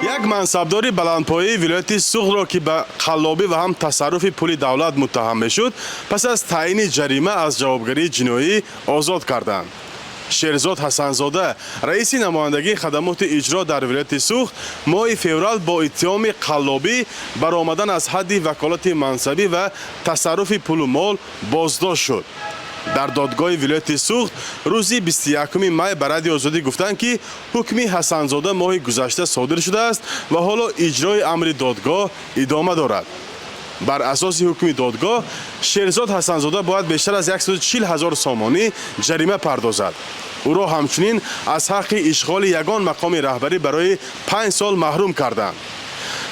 Як мансабдори баландпояи вилояти Суғдро, ки ба қаллобӣ ва ҳам тасарруфи пули давлат муттаҳам мешуд, пас аз таъйини ҷарима аз ҷавобгарии ҷиноӣ озод карданд. Шерзод Ҳасанзода, раиси намояндагии хадамоти иҷро дар вилояти Суғд, моҳи феврал бо иттиҳоми қаллобӣ, баромадан аз ҳадди ваколати мансабӣ ва тасарруфи пулу мол боздошт шуд. Дар додгоҳи вилояти Суғд рӯзи 21 май ба Радиои Озодӣ гуфтанд, ки ҳукми Ҳасанзода моҳи гузашта содир шудааст ва ҳоло иҷрои амри додгоҳ идома дорад. Бар асоси ҳукми додгоҳ, Шерзод Ҳасанзода бояд бештар аз 140 ҳазор сомонӣ ҷарима пардозад. Ӯро ҳамчунин аз ҳаққи ишғоли ягон мақоми раҳбарӣ барои 5 сол маҳрум карданд.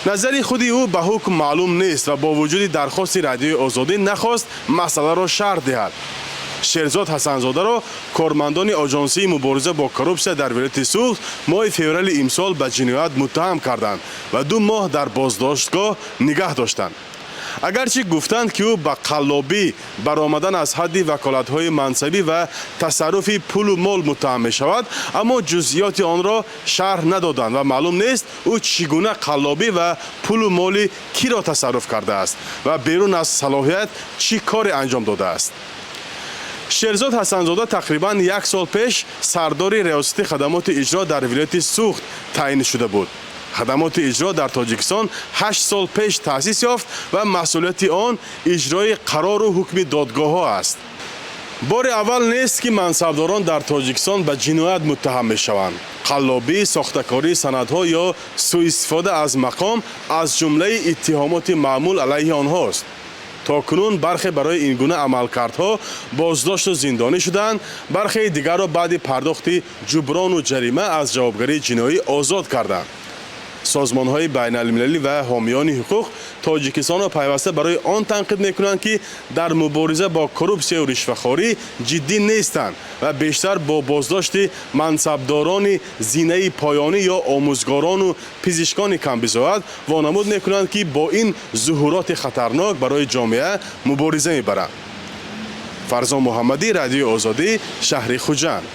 Назари худи ӯ ба ҳукм маълум нест ва бо вуҷуди дархости Радиои Озодӣ нахост масъаларо шарҳ диҳад. Шерзод Ҳасанзодаро кормандони Оҷонсии мубориза бо коррупсия дар вилояти Суғд моҳи феврали имсол ба ҷиноят муттаҳам карданд ва 2 моҳ дар боздоштгоҳ нигаҳ доштанд. Агарчи гуфтанд, ки ӯ ба қаллобӣ, баромадан аз ҳадди ваколатҳои мансабӣ ва тасарруфи пулу мол муттаҳам мешавад, аммо ҷузъиёти онро шарҳ надоданд ва маълум нест, ӯ чӣ гуна қаллобӣ ва пулу моли киро тасарруф кардааст ва берун аз салоҳият чӣ коре анҷом додааст. Шерзод Ҳасанзода тақрибан як сол пеш сардори Риёсати хадамоти иҷро дар вилояти Суғд таъин шуда буд. Хадамоти иҷро дар Тоҷикистон 8 сол пеш таъсис ёфт ва масъулияти он иҷрои қарору ҳукми додгоҳҳо аст. Бори аввал нест, ки мансабдорон дар Тоҷикистон ба ҷиноят муттаҳам мешаванд. Қаллобӣ, сохтакории санадҳо ё сӯистифода аз мақом аз ҷумлаи иттиҳомоти маъмул алайҳи онҳост. То кунун бархе барои ин гуна амалкардҳо боздошту зиндонӣ шуданд, бархеи дигарро баъди пардохти ҷуброну ҷарима аз ҷавобгарии ҷиноӣ озод карданд. Созмонҳои байналмилалӣ ва ҳомиёни ҳуқуқ Тоҷикистонро пайваста барои он танқид мекунанд, ки дар мубориза бо коррупсияю ришвахорӣ ҷиддӣ нестанд ва бештар бо боздошти мансабдорони зинаи поёнӣ ё омӯзгорону пизишкони камбизоат вонамуд мекунанд, ки бо ин зуҳуроти хатарнок барои ҷомеа мубориза мебаранд. Фарзон Муҳаммадӣ, Радиои Озодӣ, шаҳри Хуҷанд.